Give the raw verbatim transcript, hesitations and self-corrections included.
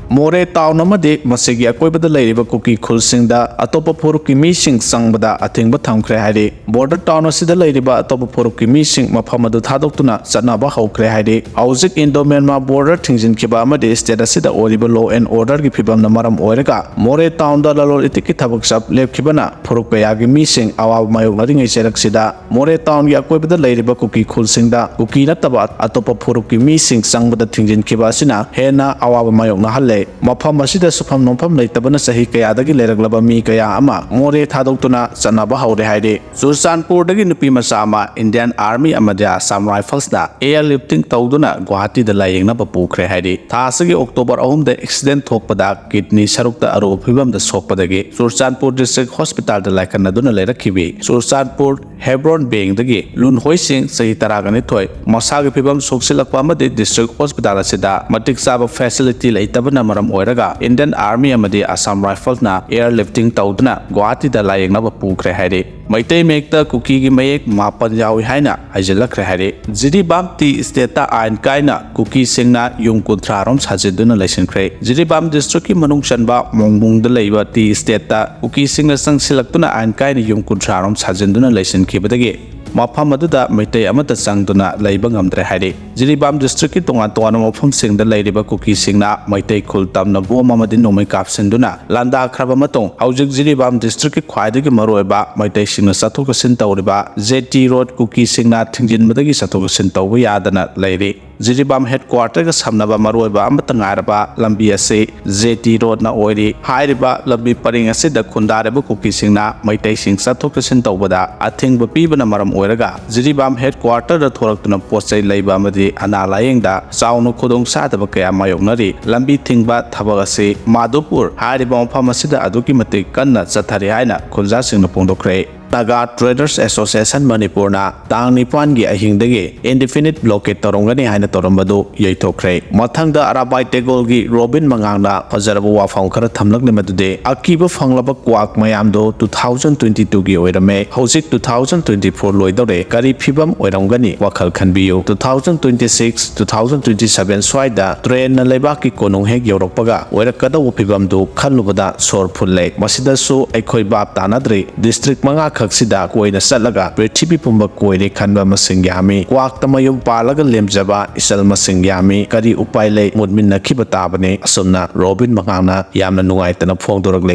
ꯃꯣꯔꯦ ꯇꯥꯎꯟ ꯑꯃꯗꯤ ꯃꯁꯤꯒꯤ ꯑꯀꯣꯏꯕꯗ ꯂꯩꯔꯤꯕ ꯀꯨꯀꯤ ꯈꯨꯜꯁꯤꯡꯗ ꯑꯇꯣꯞꯄ ꯐꯨꯔꯨꯞꯀꯤ ꯃꯤꯁꯤꯡ ꯆꯪꯕꯗ ꯑꯊꯤꯡꯕ ꯊꯝꯈ꯭ꯔꯦ ꯍꯥꯏꯔꯤ꯫ ꯕꯣꯔꯗꯔ ꯇꯥꯎꯟ ꯑꯁꯤꯗ ꯂꯩꯔꯤꯕ ꯑꯇꯣꯞꯄ ꯐꯨꯔꯨꯞꯀꯤ ꯃꯤꯁꯤꯡ ꯃꯐꯝ ꯑꯗꯨ ꯊꯥꯗꯣꯛꯇꯨꯅ ꯆꯠꯅꯕ ꯍꯧꯈ꯭ꯔꯦ ꯍꯥꯏꯔꯤ꯫ ꯍꯧꯖꯤꯛ ꯏꯟꯗꯣ ꯃ꯭ꯌꯥꯟꯃꯥꯔ ꯕꯣꯔꯗꯔ ꯊꯤꯡꯖꯤꯟꯈꯤꯕ ꯑꯃꯗꯤ ꯁ꯭ꯇꯦꯠ ꯑꯁꯤꯗ ꯑꯣꯏꯔꯤꯕ law and order ꯒꯤ ꯐꯤꯕꯝꯅ ꯃꯔꯝ ꯑꯣꯏꯔꯒ ꯃꯣꯔꯦ ꯇꯥꯎꯟꯗ ꯂꯂꯣꯟ ꯏꯇꯤꯛꯀꯤ ꯊꯕꯛ ꯆꯞ ꯂꯦꯞꯈꯤꯕꯅ ꯐꯨꯔꯨꯞ ꯀꯌꯥꯒꯤ ꯃꯤꯁꯤꯡ ꯑꯋꯥꯕ ꯃꯥꯌꯣꯛꯅꯔꯤꯉꯩ ꯆꯩꯔꯛꯁꯤꯗ ꯃꯣꯔꯦ ꯇꯥꯎꯟꯒꯤ ꯑꯀꯣꯏꯕꯗ ꯂꯩꯔꯤꯕ ꯀꯨꯀꯤ ꯈꯨꯜꯁꯤꯡꯗ ꯀꯨꯀꯤ ꯅꯠꯇꯕ ꯑꯇꯣꯞꯄ ꯐꯨꯔꯨꯞꯀꯤ ꯃꯤꯁꯤꯡ ꯆꯪꯕꯗ ꯊꯤꯡꯖꯤꯟꯈꯤꯕ ꯑꯁꯤꯅ ꯍꯦꯟꯅ ꯑꯋꯥꯕ ꯃꯥꯌꯣꯛꯅꯍꯜꯂꯦ꯫ ꯃꯐꯝ ꯑꯁꯤꯗ ꯁꯨꯐꯝ ꯅꯣꯝꯐꯝ ꯂꯩꯇꯕꯅ ꯆꯍꯤ ꯀꯌꯥꯗꯒꯤ ꯂꯩꯔꯛꯂꯕ ꯃꯤ ꯀꯌꯥ ꯑꯃ ꯃꯣꯔꯦ ꯊꯥꯗꯣꯛꯇꯨꯅ ꯆꯠꯅꯕ ꯍꯧꯔꯦ ꯍꯥꯏꯔꯤ꯫ ꯆꯨꯔꯆꯥꯟꯄꯨꯔꯗꯒꯤ ꯅꯨꯄꯤ ꯃꯆꯥ ꯑꯃ ꯏꯟꯗꯤꯌꯟ ꯑꯥꯔꯃꯤ ꯑꯃꯗꯤ ꯑꯁꯥꯝ ꯔꯥꯏꯐꯜꯁꯅ air lifting ꯇꯧꯗꯨꯅ ꯒꯨꯋꯥꯍꯥꯇꯤꯗ ꯂꯥꯌꯦꯡꯅꯕ ꯄꯨꯈ꯭ꯔꯦ ꯍꯥꯏꯔꯤ꯫ ꯊꯥ ꯑꯁꯤꯒꯤ ꯑꯣꯛꯇꯣꯕꯔ ꯑꯍꯨꯝꯗ ꯑꯦꯛꯁꯤꯗꯦꯟ ꯊꯣꯛꯄꯗ ꯀꯤꯗꯅꯤ ꯁꯔꯨꯛꯇ ꯑꯔꯨꯕ ꯐꯤꯕꯝꯗ ꯁꯣꯛꯄꯗꯒꯤ ꯆꯨꯔꯆꯥꯟꯄꯨꯔ ꯗꯤꯁꯇ꯭ꯔꯤꯛ ꯍꯣꯁꯄꯤꯇꯥꯜꯗ ꯂꯥꯏꯀꯠꯅꯗꯨꯅ ꯂꯩꯔꯛꯈꯤꯕꯤ ꯆꯨꯔꯆꯥꯟꯄꯨꯔ ꯍꯦꯕ꯭ꯔꯣꯟ ꯕꯦꯡꯗꯒꯤ ꯂꯨꯟꯍꯣꯏ ꯁꯤꯡ, ꯆꯍꯤ ꯇꯔꯥꯒ ꯅꯤꯊꯣꯏ, ꯃꯁꯥꯒꯤ ꯐꯤꯕꯝ ꯁꯣꯛꯆꯤꯜꯂꯛꯄ ꯑꯃꯗꯤ ꯗꯤꯁꯇ꯭ꯔꯤꯛ ꯍꯣꯁꯄꯤꯇꯥꯜ ꯑꯁꯤꯗ ꯃꯇꯤꯛ ꯆꯥꯕ ꯐꯦꯁꯤꯂꯤꯇꯤ ꯂꯩꯇꯕꯅ ꯃꯔꯝ ꯑꯣꯏꯔꯒ ꯏꯟꯗꯤꯌꯟ ꯑꯥꯔꯃꯤ ꯑꯃꯗꯤ ꯑꯁꯥꯝ ꯔꯥꯏꯐꯜꯅ air lifting ꯇꯧꯗꯨꯅ ꯒꯨꯋꯥꯍꯥꯇꯤꯗ ꯂꯥꯌꯦꯡꯅꯕ ꯄꯨꯈ꯭ꯔꯦ ꯍꯥꯏꯔꯤ꯫ ꯃꯩꯇꯩ ꯃꯌꯦꯛꯇ ꯀꯨꯀꯤꯒꯤ ꯃꯌꯦꯛ ꯃꯥꯄꯟ ꯌꯥꯎꯏ ꯍꯥꯏꯅ ꯍꯥꯏꯖꯤꯜꯂꯛꯈ꯭ꯔꯦ ꯍꯥꯏꯔꯤ꯫ ꯖꯤꯔꯤꯕꯥꯝ ꯇꯤ ꯏꯁꯇꯦꯠꯇ ꯑꯥꯏꯟ ꯀꯥꯏꯅ ꯀꯨꯀꯤꯁꯤꯡꯅ ꯌꯨꯝ ꯀꯨꯟꯊ꯭ꯔꯥ ꯔꯣꯝ ꯁꯥꯖꯤꯟꯗꯨꯅ ꯂꯩꯁꯤꯟꯈ꯭ꯔꯦ꯫ ꯖꯤꯔꯤꯕꯥꯝ ꯗꯤꯁꯇ꯭ꯔꯤꯛꯀꯤ ꯃꯅꯨꯡ ꯆꯟꯕ ꯃꯣꯡꯃꯨꯡꯗ ꯂꯩꯕ ꯇꯤ ꯏꯁꯇꯦꯠꯇ ꯀꯨꯀꯤꯁꯤꯡꯅ ꯆꯪꯁꯤꯜꯂꯛꯇꯨꯅ ꯑꯥꯏꯟ ꯀꯥꯏꯅ ꯌꯨꯝ ꯀꯨꯟꯊ꯭ꯔꯥ ꯔꯣꯝ ꯁꯥꯖꯤꯟꯗꯨꯅ ꯂꯩꯁꯤꯟꯈꯤꯕꯗꯒꯤ ꯃꯐꯝ ꯑꯗꯨꯗ ꯃꯩꯇꯩ ꯑꯃꯠꯇ ꯆꯪꯗꯨꯅ ꯂꯩꯕ ꯉꯝꯗ꯭ꯔꯦ ꯍꯥꯏꯔꯤ꯫ ꯖꯤꯔꯤꯕꯥꯝ ꯗꯤꯁꯇ꯭ꯔꯤꯛꯀꯤ ꯇꯣꯉꯥꯟ ꯇꯣꯉꯥꯟꯕ ꯃꯐꯝꯁꯤꯡꯗ ꯂꯩꯔꯤꯕ ꯀꯨꯀꯤꯁꯤꯡꯅ ꯃꯩꯇꯩ ꯈꯨꯜ ꯇꯝꯅ ꯕꯣꯝ ꯑꯃꯗꯤ ꯅꯣꯡꯃꯩ ꯀꯥꯞꯁꯤꯟꯗꯨꯅ ꯂꯥꯟꯗꯥꯈ꯭ꯔꯕ ꯃꯇꯨꯡ, ꯍꯧꯖꯤꯛ ꯖꯤꯔꯤꯕꯥꯝ ꯗꯤꯁꯇ꯭ꯔꯤꯛꯀꯤ ꯈ꯭ꯋꯥꯏꯗꯒꯤ ꯃꯔꯨꯑꯣꯏꯕ ꯃꯩꯇꯩꯁꯤꯡꯅ ꯆꯠꯊꯣꯛ ꯆꯠꯁꯤꯟ ꯇꯧꯔꯤꯕ ꯖꯦ ꯇꯤ ꯔꯣꯗ ꯀꯨꯀꯤꯁꯤꯡꯅ ꯊꯤꯡꯖꯤꯟꯕꯗꯒꯤ ꯆꯠꯊꯣꯛ ꯆꯠꯁꯤꯟ ꯇꯧꯕ ꯌꯥꯗꯅ ꯂꯩꯔꯤ꯫ ꯖꯤꯔꯤꯕꯥꯝ ꯍꯦꯗꯀ꯭ꯋꯥꯇꯔꯒ ꯁꯝꯅꯕ ꯃꯔꯨꯑꯣꯏꯕ ꯑꯃꯠꯇ ꯉꯥꯏꯔꯕ ꯂꯝꯕꯤ ꯑꯁꯤ ꯖꯦ ꯇꯤ ꯔꯣꯗꯅ ꯑꯣꯏꯔꯤ꯫ ꯍꯥꯏꯔꯤꯕ ꯂꯝꯕꯤ ꯄꯔꯤꯡ ꯑꯁꯤꯗ ꯈꯨꯟꯗꯥꯔꯤꯕ ꯀꯨꯀꯤꯁꯤꯡꯅ ꯃꯩꯇꯩꯁꯤꯡ ꯆꯠꯊꯣꯛ ꯆꯠꯁꯤꯟ ꯇꯧꯕꯗ ꯑꯊꯤꯡꯕ ꯄꯤꯕꯅ ꯃꯔꯝ ꯑꯣꯏꯔꯒ ꯖꯤꯔꯤꯕꯥꯝ ꯍꯦꯗꯀ꯭ꯋꯥꯇꯔꯗ ꯊꯣꯔꯛꯇꯨꯅ ꯄꯣꯠ ꯆꯩ ꯂꯩꯕ ꯑꯃꯗꯤ ꯑꯅꯥ ꯂꯥꯌꯦꯡꯗ ꯆꯥꯎꯅ ꯈꯨꯗꯣꯡ ꯆꯥꯗꯕ ꯀꯌꯥ ꯃꯥꯌꯣꯛꯅꯔꯤ꯫ ꯂꯝꯕꯤ ꯊꯤꯡꯕ ꯊꯕꯛ ꯑꯁꯤ ꯃꯥꯙꯨꯄꯨꯔ ꯍꯥꯏꯔꯤꯕ ꯃꯐꯝ ꯑꯁꯤꯗ ꯑꯗꯨꯛꯀꯤ ꯃꯇꯤꯛ ꯀꯟꯅ ꯆꯠꯊꯔꯤ ꯍꯥꯏꯅ ꯈꯨꯟꯖꯥꯁꯤꯡꯅ ꯐꯣꯡꯗꯣꯛꯈ꯭ꯔꯦ꯫ Naga Traders Association ꯃꯅꯤꯄꯨꯔꯅ ꯇꯥꯡ ꯅꯤꯄꯥꯟꯒꯤ ꯑꯍꯤꯡꯗꯒꯤ indefinite blockade ꯇꯧꯔꯝꯒꯅꯤ ꯍꯥꯏꯅ ꯇꯧꯔꯝꯕꯗꯨ ꯌꯩꯊꯣꯛꯈ꯭ꯔꯦ꯫ ꯃꯊꯪꯗ ꯑꯔꯥꯕꯥꯏ ꯇꯦꯒꯣꯜꯒꯤ ꯔꯣꯕꯤꯟ ꯃꯉꯥꯡꯅ ꯐꯖꯔꯕ ꯋꯥꯐꯝ ꯈꯔ ꯊꯝꯂꯛꯂꯤ, ꯃꯗꯨꯗꯤ ꯑꯀꯤꯕ ꯐꯪꯂꯕ ꯀ꯭ꯋꯥꯛ ꯃꯌꯥꯝꯗꯣ two thousand twenty two ꯒꯤ ꯑꯣꯏꯔꯝꯃꯦ, ꯍꯧꯖꯤꯛ two thousand twenty four ꯂꯣꯏꯗꯧꯔꯦ, ꯀꯔꯤ ꯐꯤꯕꯝ ꯑꯣꯏꯔꯝꯒꯅꯤ? ꯋꯥꯈꯜ ꯈꯟꯕꯤꯌꯨ꯫ Two thousand twenty six, two thousand twenty seven ꯁ꯭ꯋꯥꯏꯗ ꯇ꯭ꯔꯦꯟꯅ ꯂꯩꯕꯥꯛꯀꯤ ꯀꯣꯅꯨꯡ ꯍꯦꯛ ꯌꯧꯔꯛꯄꯒ ꯑꯣꯏꯔꯛꯀꯗꯧꯕ ꯐꯤꯕꯝꯗꯨ ꯈꯜꯂꯨꯕꯗ ꯁꯣꯔ ꯐꯨꯜꯂꯦ꯫ ꯃꯁꯤꯗꯁꯨ ꯑꯩꯈꯣꯏ ꯚꯥꯞ ꯇꯥꯅꯗ꯭ꯔꯤ꯫ ꯗꯤꯁꯇ꯭ꯔꯤꯛ ꯃꯉꯥ ꯈꯛꯁꯤꯗ ꯀꯣꯏꯅ ꯆꯠꯂꯒ ꯄ꯭ꯔꯤꯊꯤꯕꯤ ꯄꯨꯝꯕ ꯀꯣꯏꯔꯦ ꯈꯟꯕ ꯃꯁꯤꯡ ꯌꯥꯝꯃꯤ꯫ ꯀ꯭ꯋꯥꯛꯇ ꯃꯌꯨꯝ ꯄꯥꯜꯂꯒ ꯂꯦꯝꯖꯕ ꯏꯆꯜ ꯃꯁꯤꯡ ꯌꯥꯝꯃꯤ꯫ ꯀꯔꯤ ꯎꯄꯥꯏ ꯂꯩ? ꯃꯨꯠꯃꯤꯟꯅꯈꯤꯕ ꯇꯥꯕꯅꯤ꯫ ꯑꯁꯨꯝꯅ ꯔꯣꯕꯤꯟ ꯃꯉꯥꯡꯅ ꯌꯥꯝꯅ ꯅꯨꯡꯉꯥꯏꯇꯅ ꯐꯣꯡꯗꯣꯔꯛꯂꯤ꯫